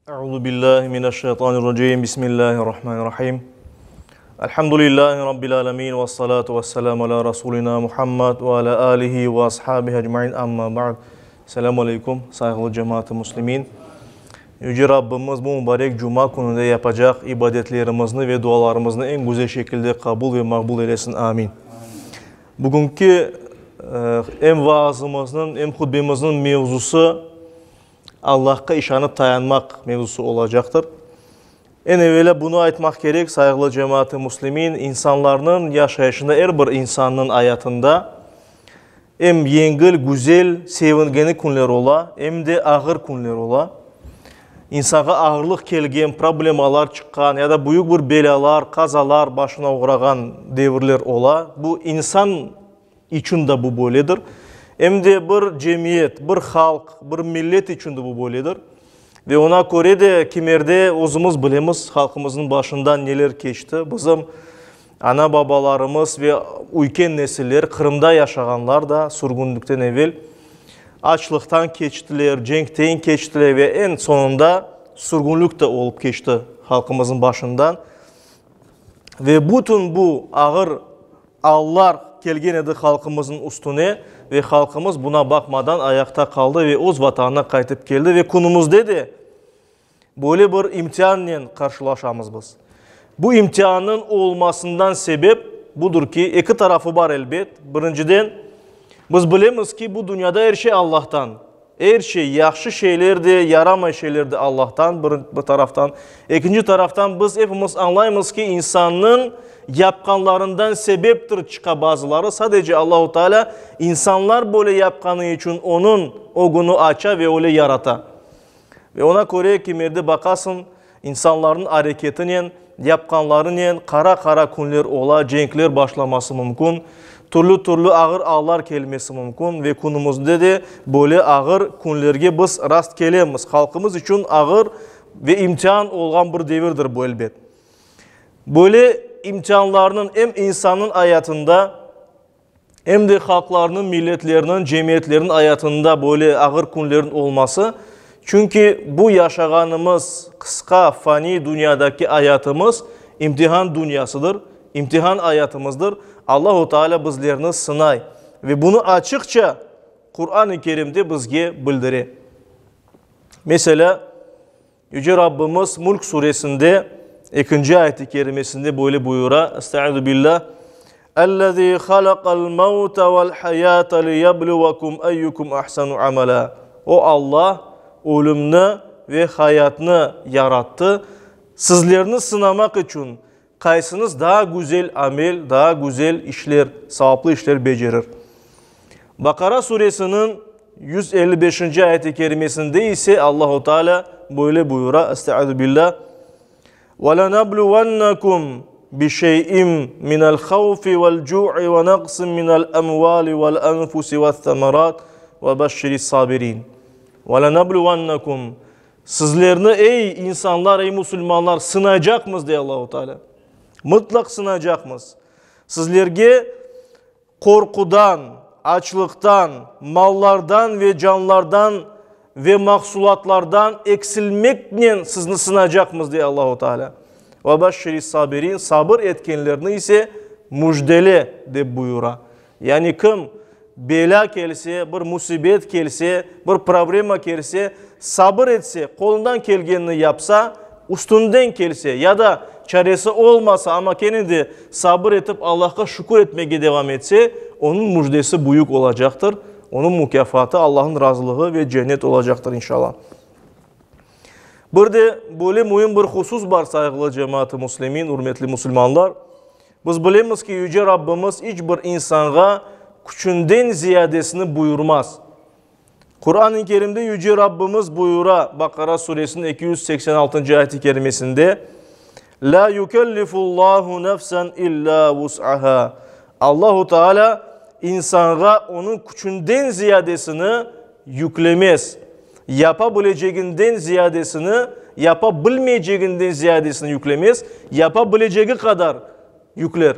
Euzu billahi mineşşeytanirracim. Bismillahirrahmanirrahim. Elhamdülillahi rabbil alamin ve salatu vesselamu ala rasulina Muhammed ve ala alihi ve ashabihi ecmaîn. Amma ba'd. Selamu aleykum, sayğılı cemaat-ı muslimin. Yüce Rabbimiz bu mübarek cuma kününde yapacaq ibadetlerimizni ve dualarımıznı eñ güzel şekilde qabul ve maqbul eylesin. Amin. Bugünki em vaazımıznıñ, em hutbemizniñ mevzusı Allahqa işanıp tayanmaq mevzusı olacaqtır. Eñ evelâ bunı aytmaq kerek, sayğılı cemaat-ı müslimin, insanlarnıñ yaşayışında, er bir insannıñ ayatında em yengil, güzel, sevingeni künler ola, em de ağır künler ola. İnsanğa ağırlıq kelgen, problemalar çıqqan ya da büyük bir belâlar, qazalar başına oğrağan devirler ola. Bu insan içün de bu böyledir. Em de bir cemiyet, bir halq, bir millet içün de bu böyledir. Ve oña köre de kimerde özümiz bilemiz, halqımıznıñ başından neler keçti. Bizim ana-babalarımız ve üyken nesiller, Qırımda yaşağanlar da sürgünlikten evel açlıqtan keçtiler, cenkten keçtiler ve eñ soñunda sürgünlik de olıp keçti halqımıznıñ başından. Ve bütün bu ağır Allar kelgen edi halqımıznıñ üstüne ve halqımız buna baqmadan ayaqta qaldı ve öz vatanına qaytıp keldi ve künümizde de böyle bir imtiannen qarşılaşamız biz. Bu imtiannıñ olmasından sebep budır ki, eki tarafı bar elbet. Birinciden, biz bilemiz ki, bu dünyada er şey Allahtan. Er şey, yahşı şeyler de, yaramay şeyler de Allahtan, bir taraftan. Ekinci taraftan, biz epimiz añlaymız ki, insannıñ yapqanlarından sebeptir çıqa bazıları. Sadece Allahu Teala insanlar böyle yapqanı içün onıñ ögüni aça ve öyle yarata. Ve ona köre kimerde baqasıñ, insanlarnıñ areketinen, yapqanlarınen qara-qara künler ola, cenkler başlaması mümkün, türlü-türlü ağır allar kelmesi mümkün ve künümizde de böyle ağır künlerge biz rast kelemiz. Halqımız içün ağır ve imtian olğan bir devirdir bu, elbet. Böyle imtianlarnıñ em insannıñ ayatında, Em de halqlarnıñ, milletlerniñ, cemiyetlerniñ ayatında böyle ağır künlerniñ olması, çünki bu yaşağanımız qısqa, faniy dünyadaki ayatımız imtihan dünyasıdır, imtihan ayatımızdır. Allahu Teala bizlerni sınay ve bunı açıqça Quran-ı Kerimde bizge bildire. Meselâ, Yüce Rabbimiz Mülk suresinde ekinci ayet-i kerimesinde böyle buyura, Estaizu billah, Ellezî halaqal mevte vel hayâte liyebluvekum eyyukum ahsenu amelâ. O Alla ölümni ve hayatnı yarattı, sizlerni sınamaq içün, qaysıñız daa güzel amel, daa güzel işler, savaplı işler becerir. Baqara suresiniñ 155-nci ayet-i kerimesinde ise Allahu Teala böyle buyura, Estaizu billah, Ve lenebluvennekum bişey'im minel havfi vel cu'i ve naqsin minel emvali vel enfusi ve's-semerat ve beşşiris sabirin. Ve lenebluvennekum Sizlerni, ey insanlar, ey musulmanlar, sınaycaqmız, dey Allahu Teala. Mıtlaq sınaycaqmız. Sizlerge qorqudan, açlıqtan, mallardan ve canlardan ve mahsulatlardan eksilmeknen sizni sınaycaqmız, dey Allahu Teala. Ve beşşiris sabirin, sabır etkenlerni ise müjdele, dep buyura. Yani kim belâ kelse, bir musibet kelse, bir problema kelse, sabır etse, qolundan kelgenini yapsa, üstünden kelse ya da çaresi olmasa, amma kene de sabır etip Allahqa şükür etmege devam etse, onıñ müjdesi büyük olacaqtır, onıñ mukâfatı Allahnıñ razılığı ve cennet olacaqtır, inşallah. Bir de böyle müim bir husus bar, sayğılı cemaat-ı müslimin, ürmetli musulmanlar. Biz bilemiz ki, Yüce Rabbimiz iç bir insanğa küçünden ziyadesini buyurmaz. Quran-ı Kerimde Yüce Rabbimiz buyura, Baqara suresiniñ 286-ncı ayet-i kerimesinde, Lâ yükellifullahu nefsen illâ vus'aha. Allahu Teala insanğa onıñ küçünden ziyadesini yüklemez. Yapa bileceginden ziyadesini, yapa bilmeyceginden ziyadesini yüklemez, yapa bilecegi qadar yükler.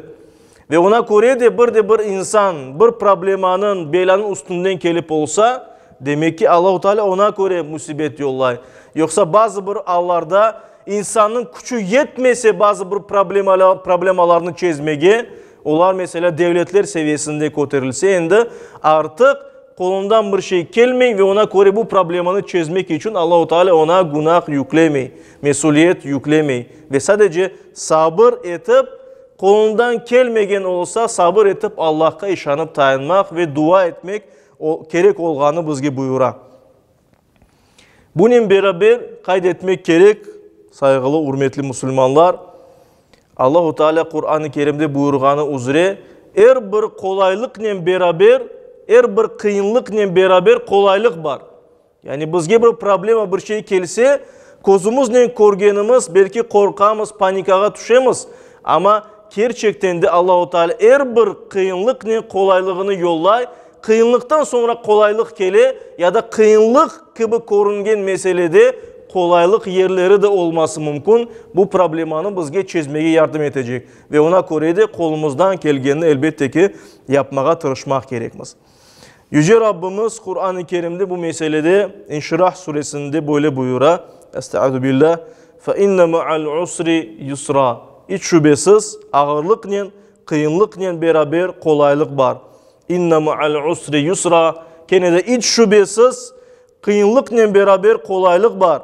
Ve oña köre de bir de bir insan bir problemanıñ, belânıñ üstünden kelip olsa, Demek ki, Allahu Teala oña köre müsibet yollay. Yoqsa bazı bir allarda insannıñ küçü yetmese bazı bir problemalarnı çezmege, olar, meselâ, devletler seviyesinde köterilse, endi artıq qolundan bir şey kelmey ve oña köre bu problemanı çezmek içün Allahu Teala oña günah yüklemey, mesüliyet yüklemey ve sadece sabır etip, qolundan kelmegen olsa, sabır etip Allahqa işanıp tayanmaq ve dua etmek kerek olğanı bizge buyura. Bunen beraber qayd etmek kerek, sayğılı, ürmetli musulmanlar, Allahu Teala Quran-ı Kerimde buyurğanı üzre, er bir qolaylıqnen beraber, er bir qıyınlıqnen beraber qolaylıq bar. Yani bizge bir problema, bir şey kelse, közümiznen körgenimiz, belki qorqamız, panikağa tüşemiz, amma kerçekten de Allahu Teala er bir qıyınlıqnen qolaylığını yollay, qıyınlıqtan soñra qolaylıq kele ya da qıyınlıq kibi körüngen meselede qolaylıq yerleri de olması mümkün, bu problemanı bizge çezmege yardım etecek ve oña köre de qolumızdan kelgenini elbette ki yapmağa tırışmaq kerekmiz. Yüce Rabbimiz Quran-ı Kerimde bu meselede İnşirah suresinde böyle buyura, Estaizu billah, Fe inne ma'al usri yusra. İç şübesiz, ağırlıqnen, qıyınlıqnen beraber qolaylıq bar. İnne ma'al usri yusra. Kene de iç şübesiz, qıyınlıqnen beraber qolaylıq bar.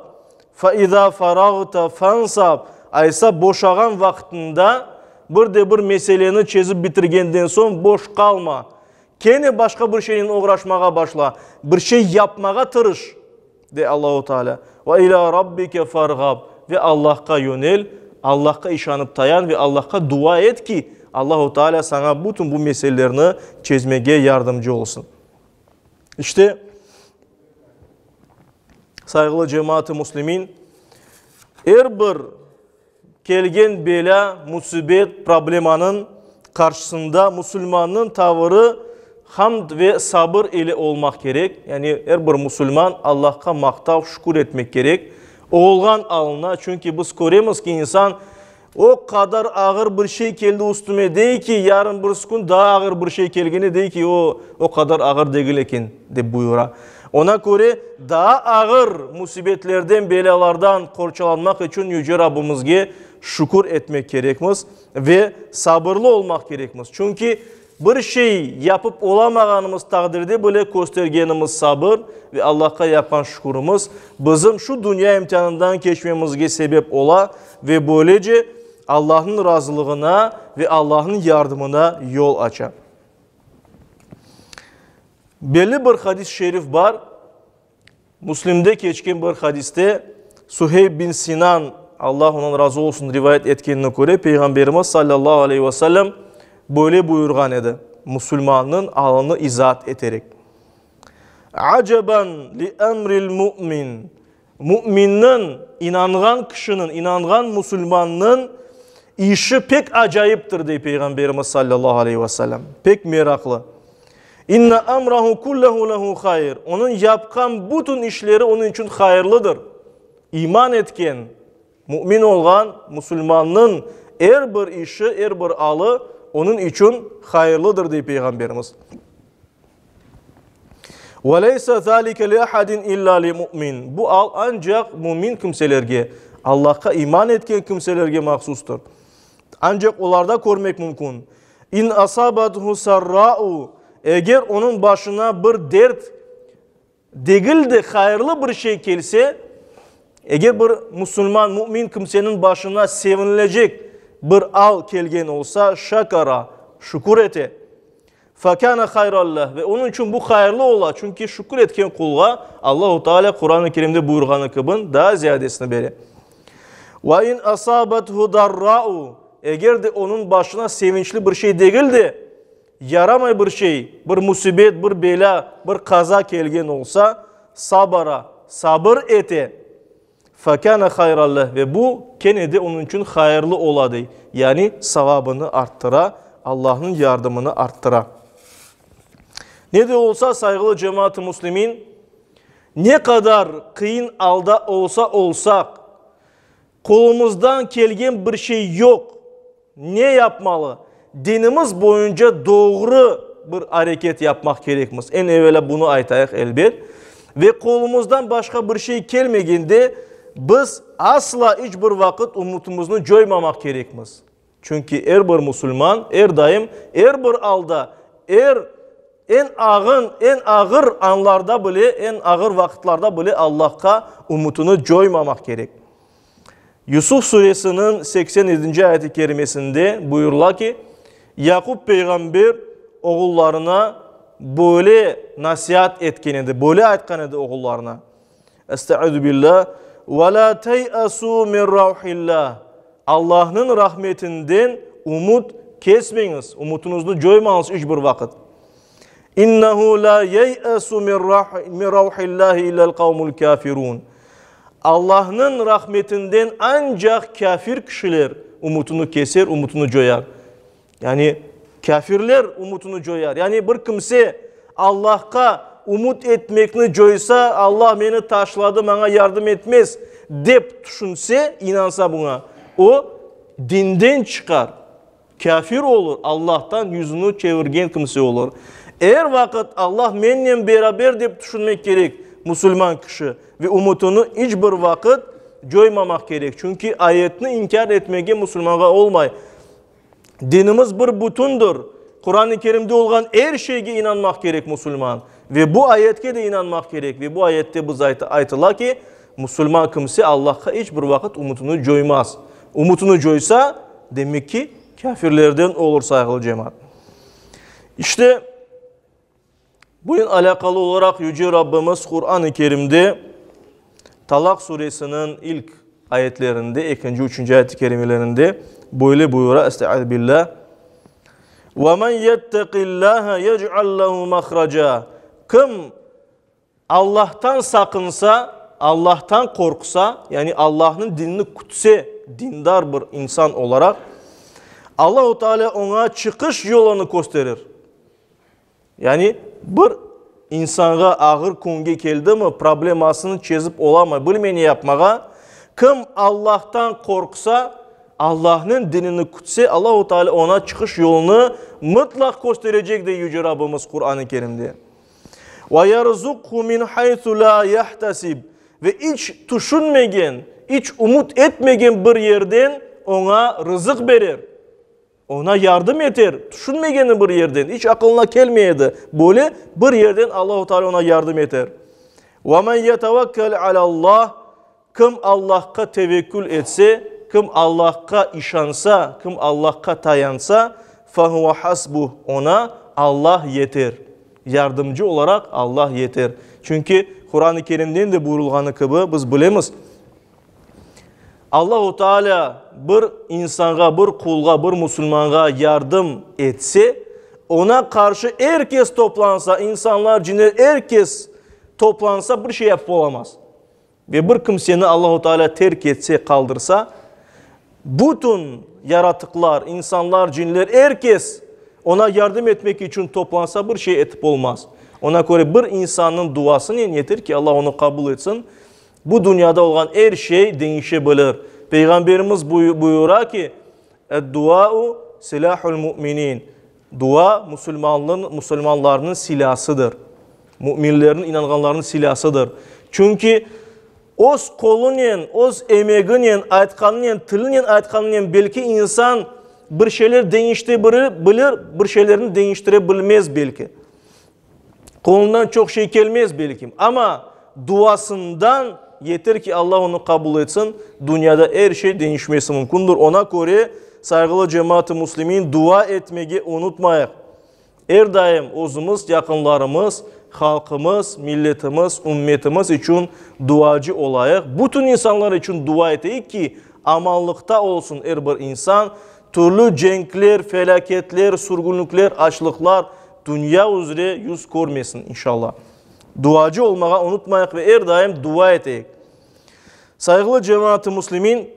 Fe iza faragta fansab. Aysa boşağan vaqtında, bir de bir meseleni çezip bitirgenden soñ boş qalma. Kene başqa bir şeynen oğraşmağa başla, bir şey yapmağa tırış, dey Allahu Teala. Ve ilâ rabbike farğab, ve Allahqa yönel, Allahqa işanıp tayan ve Allahqa dua et ki, Allahu Teala saña bütün bu meselelerni çezmege yardımcı olsun. İşte, sayğılı cemaat-ı muslimin, er bir Kelgen belâ, musibet, problemanıñ qarşısında musulmannıñ tavırı hamd ve sabır ile olmaq kerek, yani er bir musulman Allahqa maqtav, şükür etmek kerek olğan alına, çünki biz köremiz ki, insan o qadar ağır bir şey keldi üstüme dey ki, yarın birisi kün daa ağır bir şey kelgende dey ki, o, o qadar ağır degil eken, dep buyura. Oña köre, daa ağır musibetlerden, belâlardan qorçalanmaq içün Yüce Rabbimizge şükür etmek kerekmiz ve sabırlı olmaq kerekmiz. Çünki bir şey yapıp olamağanımız taqdirde bile köstergenimiz sabır ve Allahqa yapqan şükürimiz bizim şu dünya imtianından keçmemizge sebep ola ve böylece Allahnıñ razılığına ve Allahnıñ yardımına yol aça. Belli bir hadis-i şerif bar, Müslimde keçken bir hadiste Suheyb bin Sinan, Allah ondan razı olsun, rivayet etkenine köre, Peyğamberimiz sallallahu aleyhi ve sellem böyle buyurğan edi, musulmannıñ alını izaat eterek, Aceban li emril mu'min, Müminniñ, inanğan kişiniñ, inanğan musulmannıñ işi pek acayiptir, dey Peyğamberimiz sallallahu aleyhi ve sellem. Pek meraqlı. İnne emrahu kullehu lehu hayr. Onıñ yapqan bütün işleri onıñ içün hayırlıdır. İman etken, mümin olğan musulmannıñ er bir işi, er bir alı onıñ içün hayırlıdır, dey Peyğamberimiz. Ve leyse zalike li ahadin illa li mu'min. Bu al ancaq mümin kimselerge, Allahqa iman etken kimselerge mahsustır. Ancaq olarda körmek mümkün. İn asabathu sarra'u, eger onıñ başına bir dert degil de hayırlı bir şey kelse, eger bir musulman, mümin kimseniñ başına sevinilecek bir al kelgen olsa, şakara, şükür ete. Fekâne hayran leh, ve onıñ içün bu hayırlı ola, çünki şükür etken qulğa Allahu Teala Quran-ı Kerimde buyurğanı kibi daa ziyadesini bere. Ve in asabethu darra'u, eger de onıñ başına sevinçli bir şey degil de, yaramay bir şey, bir musibet, bir belâ, bir qaza kelgen olsa, sabara, sabır ete, fekâne hayran leh, ve bu kene de onıñ içün hayırlı ola, dey, yani savabını arttıra, Allahnıñ yardımını arttıra. Ne de olsa, sayğılı cemaat-ı müslimin, ne qadar qıyın alda olsa olsaq, qolumızdan kelgen bir şey yoq, Ne yapmalı? Dinimiz boyunca doğru. bir areket yapmaq kerekmiz. Eñ evelâ bunı aytayıq, elbet. Ve qolumızdan başqa bir şey kelmegende, biz asla iç bir vaqıt ümütimizni coymamaq kerekmiz. Çünki er bir musulman er daim, er bir alda, er eñ ağın, eñ ağır anlarda bile, eñ ağır vaqıtlarda bile Allahqa ümütini coymamaq kerek. Yusuf suresiniñ 87-nci ayet-i kerimesinde buyurıla ki, Yaqup peyğamber oğullarına böyle nasiat etken edi, böyle aytqan edi oğullarına, Estaizu billah, Ve la tey'esu min ravhillah, Allahnıñ rahmetinden ümüt kesmeñiz, ümütüñizni coymañız iç bir vaqıt. İnnehu la yey'esu min ravhillahi illel kavmul kafirun. Allahnıñ rahmetinden ancaq kâfir kişiler ümütini keser, ümütini coyar. Yani kâfirler ümütini coyar. Yani bir kimse Allahqa ümüt etmekni coysa, Allah meni taşladı, maña yardım etmez, dep tüşünse, inansa buña, o, dinden çıqar. Kâfir olur, Allahtan yüzüni çevirgen kimse olur. Er vaqıt Allah mennen beraber dep tüşünmek kerek musulman kişi ve ümütini iç bir vaqıt coymamaq kerek, çünki ayetni inkâr etmege musulmanğa olmay. Dinimiz bir bütündir. Quran-ı Kerimde olğan er şeyge inanmaq kerek musulman ve bu ayetke de inanmaq kerek ve bu ayette biz aytıla ki, Musulman kimse Allahqa iç bir vaqıt ümütini coymaz. Ümütini coysa, demek ki, kâfirlerden olur, sayğılı cemaat. İşte, bunen alâqalı olaraq Yüce Rabbimiz Quran-ı Kerimde Talaq suresiniñ ilk ayetlerinde, ekinci, üçünci ayet-i kerimelerinde böyle buyura, Estaizu billâh, Ve men yettekillâhe yec'al lehu mahraca. Kim Allahtan saqınsa, Allahtan qorqsa, yani Allahnıñ dinini kütse, dindar bir insan olaraq, Allahu Teala oña çıqış yolunı kösterir. Yani bir insanğa ağır künge keldimi, problemasını çezip olamay, bilmey ne yapmağa, kim Allahtan qorqsa, Allahnıñ dinini kütse, Allahu Teala oña çıqış yolunı mıtlaq kösterecek, dey Yüce Rabbimiz Quran-ı Kerimde. Ve yerzuqhu min haysu la yahtasib, ve iç tüşünmegen, iç ümüt etmegen bir yerden oña rızıq berer, oña yardım eter, tüşünmegeni bir yerden, iç aqılına kelmey edi, böyle bir yerden Allahu Teala oña yardım eter. Ve men yetevekkel alallah, Kim Allahqa tevekkül etse, kim Allahqa işansa, kim Allahqa tayansa, fehuve hasbuh, oña Allah yeter. Yardımcı olaraq Allah yeter. Çünki Quran-ı Kerimden de buyurılğanı kibi, biz bilemiz, Allahu Teala bir insanğa, bir qulğa, bir musulmanğa yardım etse, oña qarşı er kes toplansa, insanlar, cinler, er kes toplansa, bir şey yapıp olamaz. Ve bir kimseni Allahu Teala terk etse, qaldırsa, bütün yaratıqlar, insanlar, cinler, er kes oña yardım etmek içün toplansa, bir şey etip olmaz. Oña köre bir insannıñ duasınen yeter ki, Allah onı qabul etsin, bu dünyada olğan er şey deñişe bilir. Peyğamberimiz buyura ki, Ed-duau silahul mu'minin, Dua, musulmanlarnıñ silâsıdır. Müminlerniñ, inanğanlarnıñ silâsıdır. Çünki öz qolunen, öz emeginen, aytqanınen, tilinen aytqanınen belki insan bir şeyler deñişte bilir, bir şeylerni deñiştire bilmez belki. Qolundan çoq şey kelmez belkim. Amma duasından yeter ki Allah onı qabul etsin, dünyada er şey deñişmesi mümkündür. Ona köre, sayğılı cemaat-ı müslimin, dua etmege unutmayıq. Er daim özümiz, yaqınlarımız, halqımız, milletimiz, ümmetimiz içün duacı olayıq. Bütün insanlar içün dua eteyik ki, amanlıqta olsun er bir insan, türlü cenkler, felâketler, sürgünlikler, açlıqlar, Dünya üzre yüz körmesin, inşallah. Duacı olmağa unutmayıq ve er daim dua eteyik. Sayğılı cemaat-ı müslimin,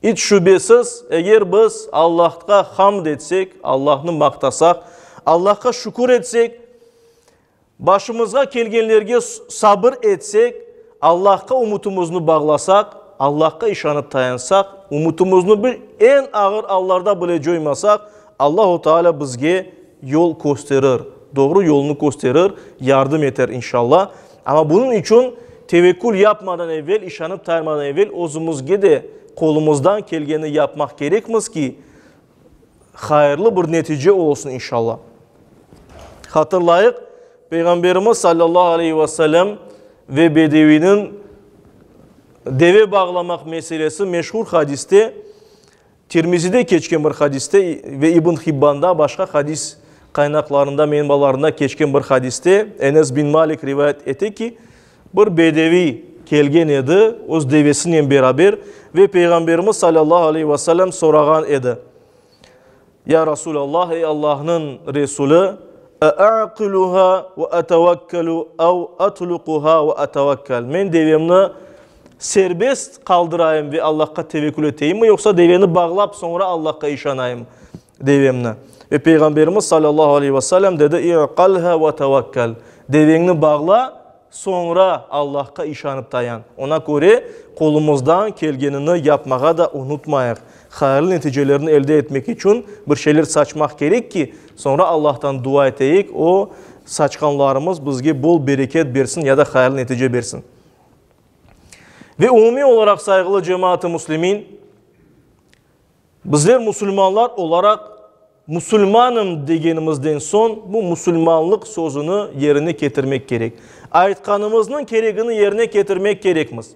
iç şübesiz, eger biz Allahqa hamd etsek, Allahnı maqtasaq, Allahqa şükür etsek, Başımızğa kelgenlerge sabır etsek, Allahqa ümütimizni bağlasaq, Allahqa işanıp tayansaq, ümütimizni bir eñ ağır allarda bile coymasaq, Allahu Teala bizge. yol kösterir, doğru yolnı kösterir, yardım eter, inşallah. Amma bunıñ içün tevekkül yapmadan evel, işanıp taymadan evel özümizge de qolumızdan kelgeni yapmaq kerekmiz ki, hayırlı bir netice olsun, inşallah. Hatırlayıq, Peyğamberimiz sallallahu aleyhi ve sellem ve bedeviniñ deve bağlamaq meselesi meşhur hadiste, Tirmizide keçken bir hadiste ve İbn Hibbanda, başqa hadis qaynaqlarında, menbalarında keçken bir hadiste Enes bin Malik rivayet ete ki, bir bedeviy kelgen edi öz devesinen beraber ve Peyğamberimiz salâllahu aleyhi ve sellem sorağan edi, Ya Rasulallah, ey Allahnıñ Resulü, e'aqiluha ve etevekkelu ev etluquha ve etevekkel, men devemni serbest qaldırayım ve Allahqa tevekkül eteyimmi, yoqsa deveni bağlap soñra Allahqa işanayım devemni? Ve Peyğamberimiz salâllahu aleyhi ve sellem dedi, İ'qalha ve tevekkel, deveñni bağla, soñra Allahqa işanıp tayan. Ona köre, qolumızdan kelgenini yapmağa da unutmayıq. Hayırlı neticelerni elde etmek içün bir şeyler saçmaq kerek ki, soñra Allahtan dua eteyik, O, saçqanlarımız bizge bol bereket bersin ya da hayırlı netice bersin. Ve umumiy olaraq, sayğılı cemaat-ı müslimin, bizler musulmanlar olaraq musulmanım degenimizden soñ bu musulmanlıq sözüni yerine ketirmek kerek. Aytqanımıznıñ keregini yerine ketirmek kerekmiz.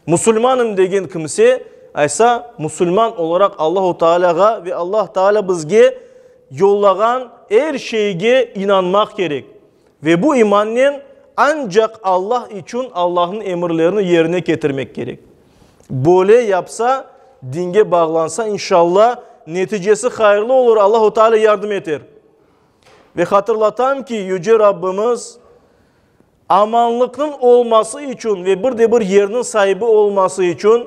Musulmanım degen kimse, aysa, musulman olaraq Allahu Tealâğa ve Allah Tealâ bizge yollağan er şeyge inanmaq kerek. Ve bu imannen ancaq Allah içün Allahnıñ emirlerini yerine ketirmek kerek. Böyle yapsa, dinge bağlansa, inşalla, neticesi hayırlı olur, Allahu Teala yardım eter. Ve hatırlatam ki, Yüce Rabbimiz amanlıqnıñ olması içün ve bir de bir yerniñ saibi olması içün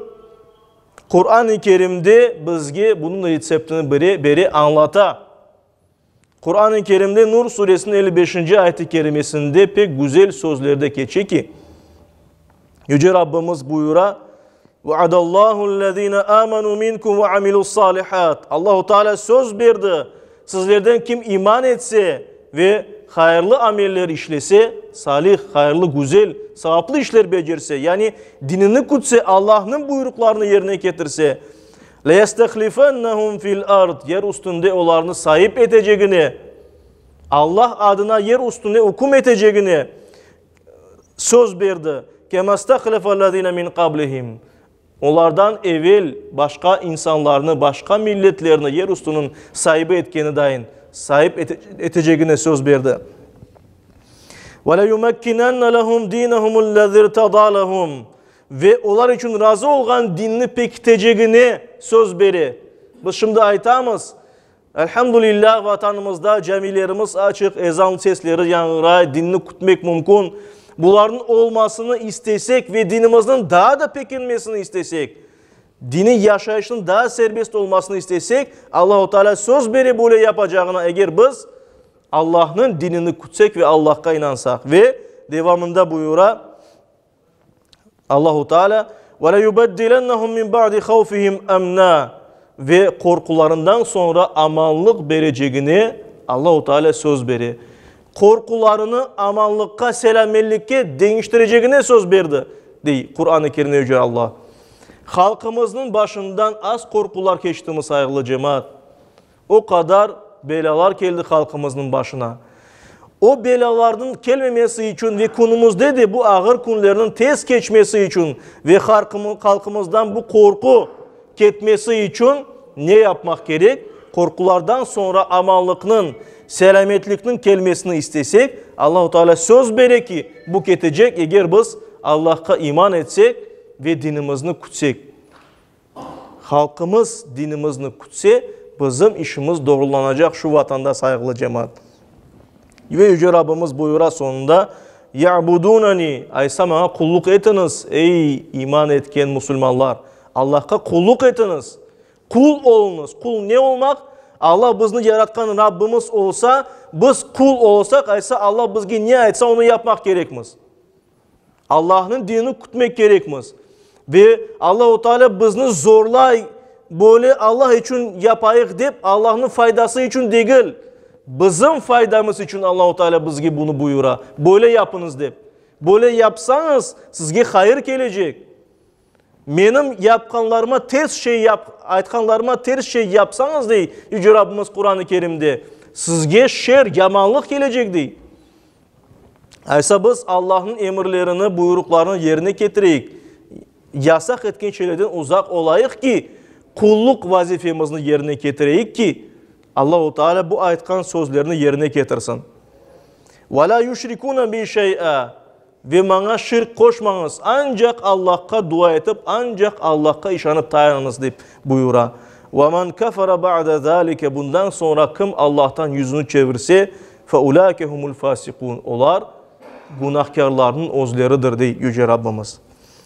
Quran-ı Kerimde bizge bunıñ retseptini bere, bere, añlata. Quran-ı Kerimde Nur suresiniñ 55-nci ayet-i kerimesinde pek güzel sözlerde keçe ki, Yüce Rabbimiz buyura, Vaadallahu-llezine amenu minkum ve amilu's-salihat. Allahu Teala söz berdi, sizlerden kim iman etse ve hayırlı ameller işlese, salih, hayırlı, güzel, savaplı işler becerse, yani dinini kütse, Allahnıñ buyruqlarını yerine ketirse, Leyestehlifennehum fil ard, yer üstünde olarnı saip etecegine, Allah adına yer üstünde üküm etecegine söz berdi. Kemastahlefellezine min qablihim, olardan evel başqa insanlarnı, başqa milletlerni yer üstüniñ saibi etkeni dayın, saip etecegine söz berdi. Ve leyumekkinenne lehum dinehumullezirtada lehum, Ve olar içün razı olğan dinni pekitecegine söz bere. Biz şimdi aytamız, Elhamdülillah, Vatanımızda camilerimiz açıq, ezan sesleri yañğıray, dinni kütmek mümkün. Bularnıñ olmasını istesek ve dinimizniñ daa da pekinmesini istesek, diniy yaşayışnıñ daa serbest olmasını istesek, Allahu Teala söz bere böyle yapacağına, eger biz Allahnıñ dinini kütsek ve Allahqa inansaq. Ve devamında buyura, Allahu Teala ve leyubeddilennehum min ba'di havfihim emna ve qorqularından soñra amanlıq berecegine Allahu Teala söz bere. Qorqularını amanlıqqa, selâmetlikke deñiştirecegine söz berdi, dey Quran-ı Kerimde Yüce Allah. Halqımıznıñ başından az qorqular keçtimi, sayğılı cemaat? O qadar belâlar keldi halqımıznıñ başına. O belâlarnıñ kelmemesi içün ve künümizde de bu ağır künlerniñ tez keçmesi içün ve halqımızdan bu qorqu ketmesi içün ne yapmaq kerek? Qorqulardan soñra amanlıqnıñ, selâmetlikniñ kelmesini istesek, Allahu Teala söz bere ki, bu ketecek, eger biz Allahqa iman etsek ve dinimizni kütsek. Halqımız dinimizni kütse, bizim işimiz doğrulanacaq şu vatanda, sayğılı cemaat. Ve Yüce Rabbimiz buyura soñunda, Ya'budunani, aysa maña qulluq etiñiz, ey iman etken musulmanlar, Allahqa qulluq etiñiz, qul oluñız. Qul ne olmaq? Allah bizni yaratqan Rabbimiz olsa, biz qul olsaq, aysa Allah bizge ne aytsa, onı yapmaq kerekmiz. Allahnıñ dinini kütmek kerekmiz. Ve Allahu Teala bizni zorlay, böyle Allah içün yapayıq dep, Allahnıñ faydası içün degil. Bizim faydamız içün Allahu Teala bizge bunı buyura, böyle yapıñız dep. Böyle yapsañız, sizge hayır kelecek. Menim yapqanlarıma ters şey yap, aytqanlarıma ters şey yapsañız, dey Yüce Rabbimiz Quran-ı Kerimde, sizge şer, yamanlıq kelecek, dey. Aysa biz Allahnıñ emirlerini, buyruqlarını yerine ketireyik, yasaq etken şeylerden uzaq olayıq ki, qulluq vazifemizni yerine ketireyik ki, Allahu Teala bu aytqan sözlerini yerine ketirsin. Ve la yüşrikune bi şey'a, ve maña şirk qoşmañız, ancaq Allahqa dua etip, ancaq Allahqa işanıp tayanıñız, dep buyura. Ve men kefere ba'de zalike, bundan soñra kim Allahtan yüzüni çevirse, fe ulaike humul fasiqun, olar günahkârlarnıñ özleridir, dey Yüce Rabbimiz.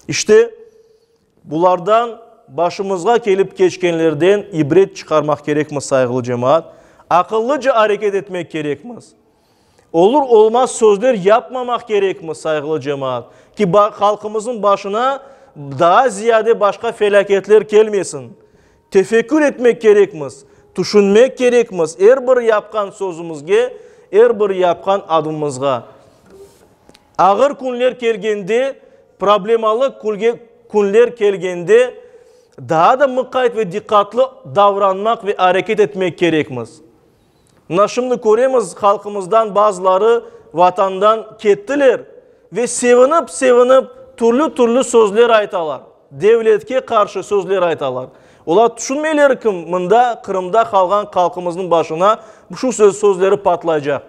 İşte, Bulardan, başımızğa kelip keçkenlerden ibret çıqarmaq kerekmiz, sayğılı cemaat. Aqıllıca areket etmek kerekmiz. Olur-olmaz sözler yapmamaq kerekmiz, sayğılı cemaat, ki, halqımıznıñ başına daa ziyade başqa felâketler kelmesin. Tefekkür etmek kerekmiz, tüşünmek kerekmiz er bir yapqan sözümizge, er bir yapqan adımımızğa. Ağır künler kelgende, problemalı künler kelgende daa da mıqayt ve diqqatlı davranmaq ve areket etmek kerekmiz. Mına şimdi köremiz, halqımızdan bazıları Vatandan kettiler ve sevinip-sevinip türlü-türlü sözler aytalar, devletke qarşı sözler aytalar. Olar tüşünmeyler ki, mında, Qırımda qalğan halqımıznıñ başına şu sözleri patlaycaq.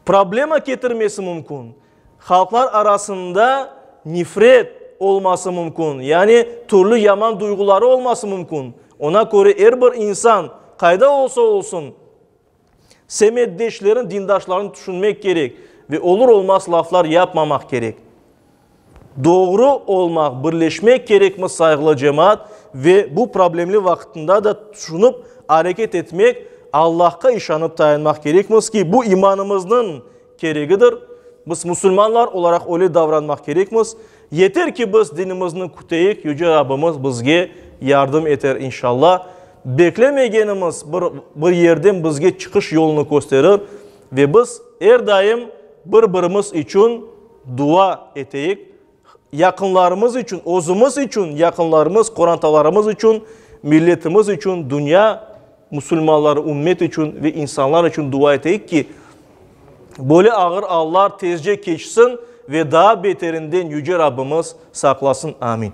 Problema ketirmesi mümkün. Halqlar arasında nefret olması mümkün, yani türlü yaman duyğuları olması mümkün. Ona köre er bir insan, qayda olsa olsun, semetdeşlerini, dindaşlarını tüşünmek kerek ve olur-olmaz laflar yapmamaq kerek. Doğru olmaq, birleşmek kerekmiz, sayğılı cemaat, ve bu problemli vaqıtında da tüşünip areket etmek, Allahqa işanıp tayanmaq kerekmiz ki, bu imanımıznıñ keregidir. Biz musulmanlar olaraq öyle davranmaq kerekmiz. Yeter ki biz dinimizni küteyik, Yüce Rabbimiz bizge yardım eter, inşallah. Beklemegenimiz bir bir yerden bizge çıqış yolunı kösterir ve biz er daim bir-birimiz içün Dua eteyik, yaqınlarımız içün, özümiz içün, yaqınlarımız, qorantalarımız içün, milletimiz içün, dünya musulmanları, ümmet içün ve insanlar içün dua eteyik ki, böyle ağır allar tezce keçsin ve daa beterinden Yüce Rabbimiz saqlasın. Amin.